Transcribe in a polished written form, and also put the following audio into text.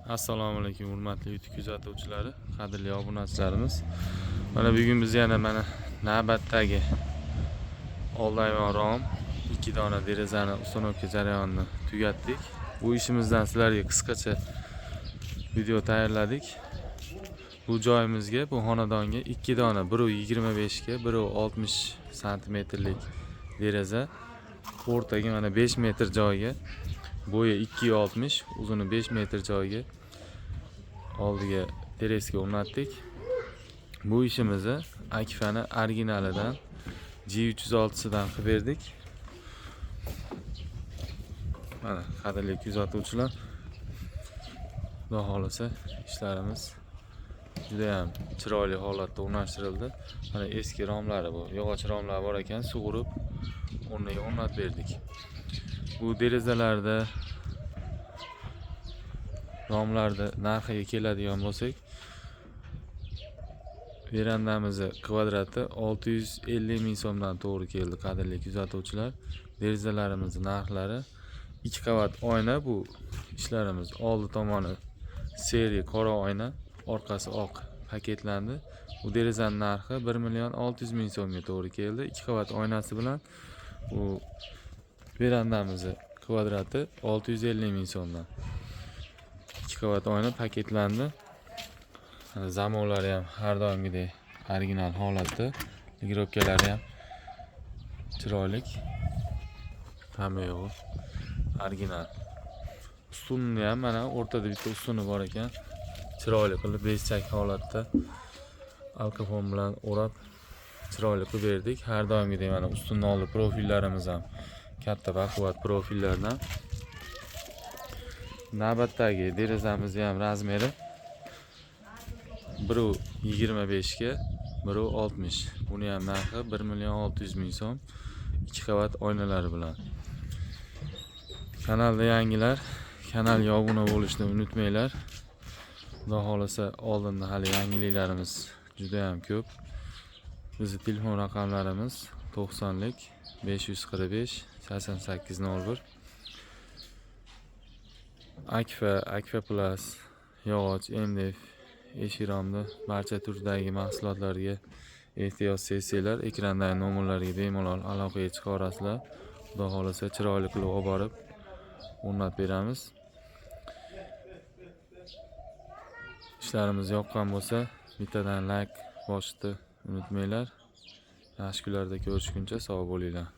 Assalomu alaykum, hurmatli YouTube kuzatuvchilari, qadrli obunachilarimiz. Mana bugun biz yana mana navbatdagi oldayvon rom 2 dona derazani установка jarayonini tugatdik. Bu ishimizdan sizlarga qisqacha video tayyorladik. Bu joyimizga, bu xonadonga 2 dona 1.25 ga 1.60 santimetrlik deraza, o'rtaga mana 5 metr joyga, bo'yi 2.60, uzuni 5 metr joyga oldiga derazaga o'rnatdik. Bu ishimizni Akfani originalidan G306sidan qilib berdik. Mana, qadrli kuzatuvchilar, Xudo xohlasa, ishlarimiz juda ham chiroyli holatda o'rnashtirildi. Mana eski romlari, bu yog'och romlar bor ekan, sug'urib o'rniga o'rnatib berdik. Bu derazalarda, romlarda narxiga keladigan bo'lsak, verandamizni kvadrati 650 ming so'mdan to'g'ri keldi, qadrli kuzatuvchilar. Derazalarimizni narxlari, 2 qavat oyna, bu ishlarimiz oldi tomoni серый qora oyna, orqasi oq paketlandi. Bu derazani narxi 1 million 600 ming so'mga to'g'ri keldi. 2 qavat oynasi bilan bu verandamizni kvadrati 650 ming so'mdan. 2 qavat oyna paketlandi. Mana zamonlari ham har doimgidek original holatda, регулировка lari ham chiroyli. Hamma yog'i original. Ustunni ham, mana o'rtada bitta ustuni bor ekan. Chiroyli qilib bezchak holatda alkafon bilan o'rab, chiroyli qilib berdik. Har doimgidek mana ustunni oldi profillarimiz ham katta, baquvvat profillardan. Navbatdagi derazamizni ham размер i 1.25 ga 1.60. Buni ham narxi 1 million 600 ming so'm, 2 qavat oynalari bilan. Kanalda yangilar kanalga obuna bo'lishni unutmanglar. Xudo xohlasa, oldinda hali yangiliklarimiz juda ham ko'p. Bizni telefon raqamlarimiz 90lik 545 88 01. Akfa, Akfa Plus, yog'och, MDF, eshik romni barcha turdagi mahsulotlarga ehtiyoj sezsanglar, ekrandagi nomerlarga bemalol aloqaga chiqa olasizlar. Xudo xohlasa, chiroyli qilib olib borib o'rnatib beramiz. Ishlarimiz yoqqan bo'lsa, bittadan layk bosishni unutmanglar. Yaxshi kunlarda ko'rishguncha sog' bo'linglar.